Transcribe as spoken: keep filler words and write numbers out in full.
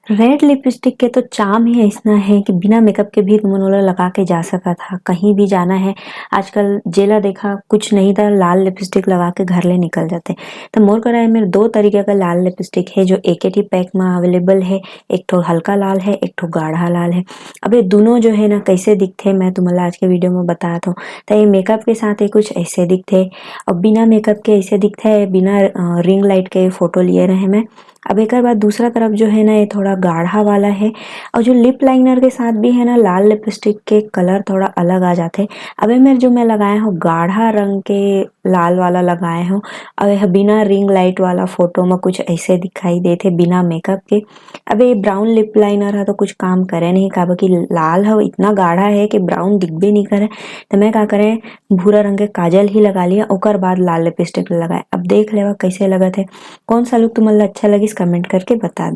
Red lipstick के तो चाम ही अइसना हे कि बिना मेकअप के भी तुमन ओला लगा के जा सकत हा, कहीं भी जाना हे। आजकल जेला देखा, कुछ नहीं त लाल लिपस्टिक लगा के घर ले निकल जाथे। त मोर करा ए मेर दो तरीका के लाल लिपस्टिक हे, जो एके ठी पैक म अवेलेबल हे। एक ठो हल्का लाल हे, एक ठो गाढ़ा लाल हे। अब ये दोनों जो हे ना, कैसे दिखथे, मैं तुमन ला आज के वीडियो में बतात हूँ। त ये मेकअप के साथ ये कुछ ऐसे दिखथे, और बिना मेकअप के ऐसे दिखथे, बिना रिंग लाइट के फोटो लिए रहे मैं। अब एकर बाद दूसरा तरफ जो है ना, ये थोड़ा गाढ़ा वाला है, और जो लिप लाइनर के साथ भी है ना, लाल लिपस्टिक के कलर थोड़ा अलग आ जाथे। अब ये मेर जो मैं लगाए हूँ, गाढ़ा रंग के लाल वाला लगाए हूँ। अब यह बिना रिंग लाइट वाला फोटो में कुछ ऐसे दिखाई देथे, बिना मेकअप के। अब ये ब्राउन लिप लाइनर है तो कुछ काम करे नहीं, काबर कि लाल है, इतना गाढ़ा है कि ब्राउन दिखबे नहीं करे। तो मैं का करें, भूरा रंग के काजल ही लगा लिया, ओकर बाद लाल लिपस्टिक लगाए। अब देख लेवा कैसे लगत है, कौन सा लुक तुमन ला अच्छा लगिस, कमेंट करके बता दे।